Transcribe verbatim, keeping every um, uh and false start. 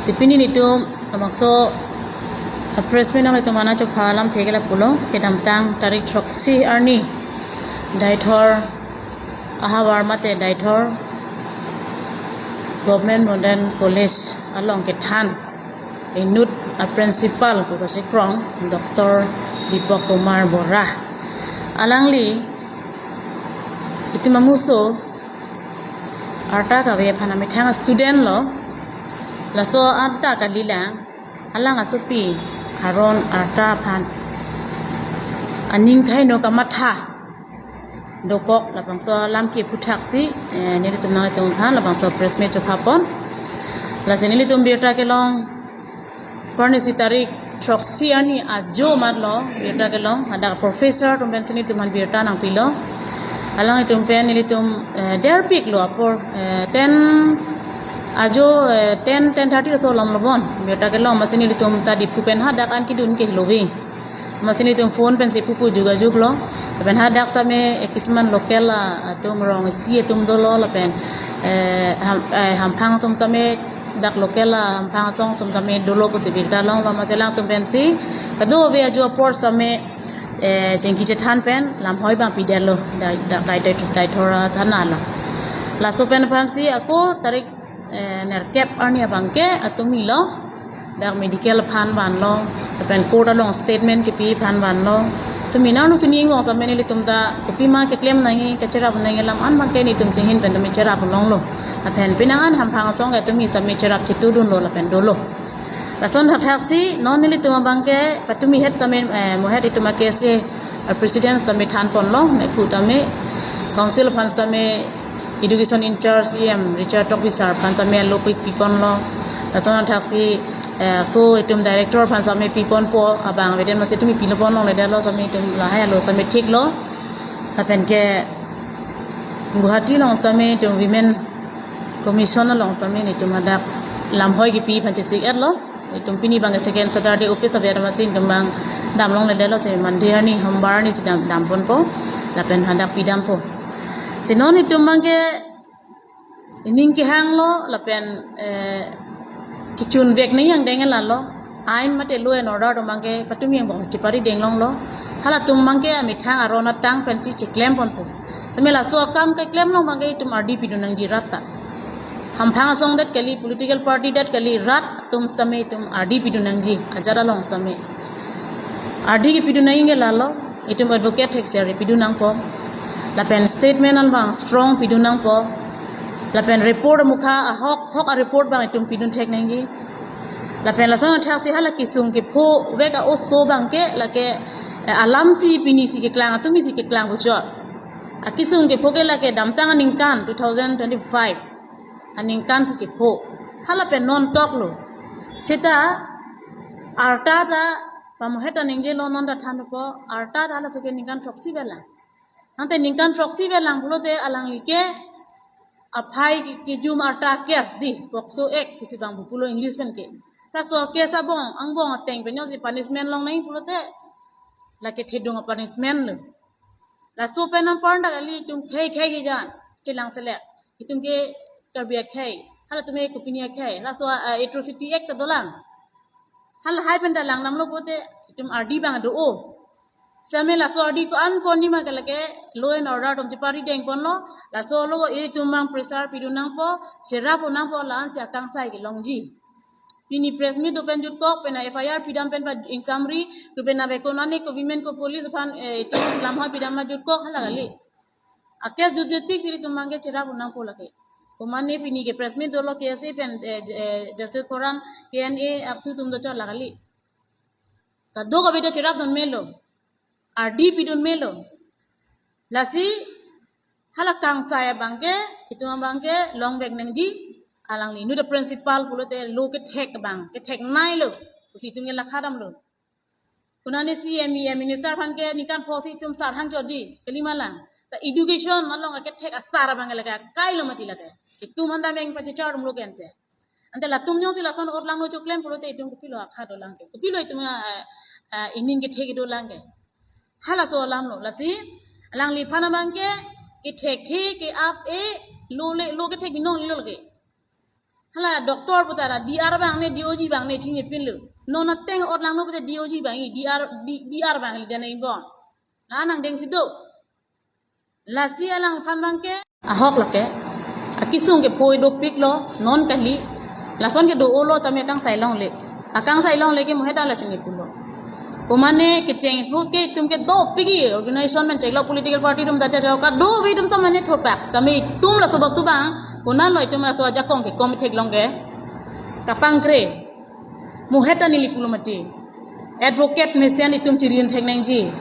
Si pini nelitum labangso a press meet nanglitum aphan chopha alam thekela pulo, kedamtang tarik throksi arni Deithor, ahavar mate Deithor Government Model College along kethan inut a principal pu kasikrong Doctor Deepak Kumar Bora. Alangli itum amuso arta kave aphan amethang student lo, laso arta kalilang, alang asopi aron arta aphan aning kaino kamatha dokok labangso alam keputhaksi, eh, nelitum nanglitum aphan labangso press meet chophapon. Lasi nelitum birta kelong, parnisi tarik throksi arni ajo matlo birta kelong, hadak professor atum pensi nelitum aphan birta nangpilo. Alanglitum pen nelitum, eh, derpiklo apor, eh, ten ajo, eh, ten, ten thirty laso lom lobon birta kelong, amatsi nelitum ta Diphu pen hadak an kedun ke lovi. Amatsi nelitum phone pensi pupu jugajuglo. Lapen hadak sitame, eh, kisuman local, ah, atum rong isi atum dolo lapen, eh, ham-, eh, hamphang atum sitame dak local, ah, hamphang asong atum sitame dolo pusi birta longlo, amatsi alangtum pensi kadokave ajo apor sitame, eh, chingki chethan pen lamhoi abang pidetlo, Dai-, Dai-, Dai-, Dai-, Deithor thana lo. Laso pen aphansi ako tarik, eh, nerkep arni abangke atumi lo, dak medical aphan vanlo, lapen court along statement kepi aphan vanlo. Tumi nang nu sining vong sitame nelitum ta kopima keklem nangji, kacherap nangji alam an abangke nelitum chinghin pen tumi cherap longlo. Lapen penang an hamphang asong ke tumi sitame cherap chetudunlo lapen dolo. Lason thakthaksi non nelitum abangke patumi het sitame, eh, mohet itum a K S A, eh, president sitame thanponlo, mephu tame, council aphan sitame education in charge E M Richard Tokbi sir aphan sitame alo pi-, piponlo. Lason thakthaksi, eh, ko itum director aphan sitame piponpo, abang aveden amatsi tumi pilo ponlongledetlo, sitame itum lahai alo sitame thiklo. Lapen ke Guwahati along sitame itum women commission along sitame nelitum hadak lamhoi kepi aphan chesik-etlo. Itum pini abang second Saturday office ave amatsi itum abang damlongledetlo, si Monday arni, Sombar arnisi dam, damponpo. Lapen hadak pidampo. Si non itum abangke ining kehanglo lapen, eh, kechunvek nangji angdeng lalo. Ain mate law and order atum abangke patumi angbong chepari denglonglo. Halatum abangke amethang aron atang pensi cheklemponpo. Tame laso akam keklem along abangke itum ardi pidun nangji rat ta. Hamphang asong det kali, political party det kali, rat atum sitame itum ardi pidun nangji, ajat along sitame. Ardi kepidun nangji ke lalo, itum advocate thek siari pidun nangpo. Lapen statement an abang strong pidun nangpo. Lapen report amukha ahok, hok a report abang itum pidun thek nangji. Lapen lason thakthaksi hala kesung kephovek a-oso abangke lake, eh, alamsi pinisi keklang, atumisi keklang puchot. Akesung kepho ke lake damtang aningkan two thousand twenty-five aningkansi kepho. Hala pen non toklo. Seta arta ta pamohet aningjelo, non ta thanpo, arta ta halaso ke ningkan throksi ave lang. Ante ningkan throksi ave lang pulote alangli ke aphai ke, kejum arta case di, POCSO Act pusi abang pulo English pen ke. Laso case abong, angbong ateng pen jongsi punishment long nangji pulote lake thedung a punishment lo. Laso pen anpar dak kali itum khei khei hijan chelang selek. Itum ke Karbi akhei, halatum ke kopine akhei. Laso, ah, Atrocity Act ta dolang. Halahai pen ta langdamlo pulote itum ardi abang do-o. Sitame laso ardi ko-an ponji ma ke lake law and order atum chepari dengponlo. Laso lo itum abang pressure pidun nangpo, cherap nangpo, la-ansi akangsai kelongji. Pini press meet do pen jutkok, pena F I R pidam pen pa ingsamri, ko pena be konane ko women ko police aphan, eh, itum lamha pidam ma jutkok hala kali. A case jutjut tik si itum abangke cherap nangpo lake. Komane pini ke press meet dolo K S A pen, eh, eh, Justice Forum, K N A, AAPSU atum do chot la kali. Kadokave ta cherapdun melo. Ardi pidun melo. Lasi hala kangsai abangke, itum abangke longvek nangji, alangli inut a principal pulote law kethek abang, kethek nailo. Pusi itum ke lakha damlo. Konane C M, E M, minister aphan ke ningkan pho si itum sar hang jodi, kali ma lang. Ta education along kethek asar abang lake, kailo mati lake. Itum aphan ta meng pachichar rumlo ke ante. Ante latum jongsi lason ot langno choklem pulote itum kopilo akha dolang ke. Kopilo itum, ah, ah, ining kethek dolang ke. Halaso alam lo, lasi alangliphan abangke kethek the ke ap e law le, law kethek binong lo ke. Hala doctor puta la D R abang ne, D O G abang ne chinipinlo. Non ateng ot langno pute D O G abang, D R, D, D R abang le dena ingbong. La nangdengsi do. Lasi alangphan abangke ahok lake. Akesung ke phoi dopiklo, non kali. Lason ke do-olo tame akangsai longle. Akangsai longle ke muheta la chinipulo. Komane kecheng throat ke itum ke dopik-i organization men cheklo political party atum ta cheklo kadokave atum ta mane thurpak. Tame itum laso bostu abang, konatlo itum laso ajakong ke kom theklong ke. Kapangkre. Muheta neli pulo mati. Advocate mesen itum chirin thek nangji.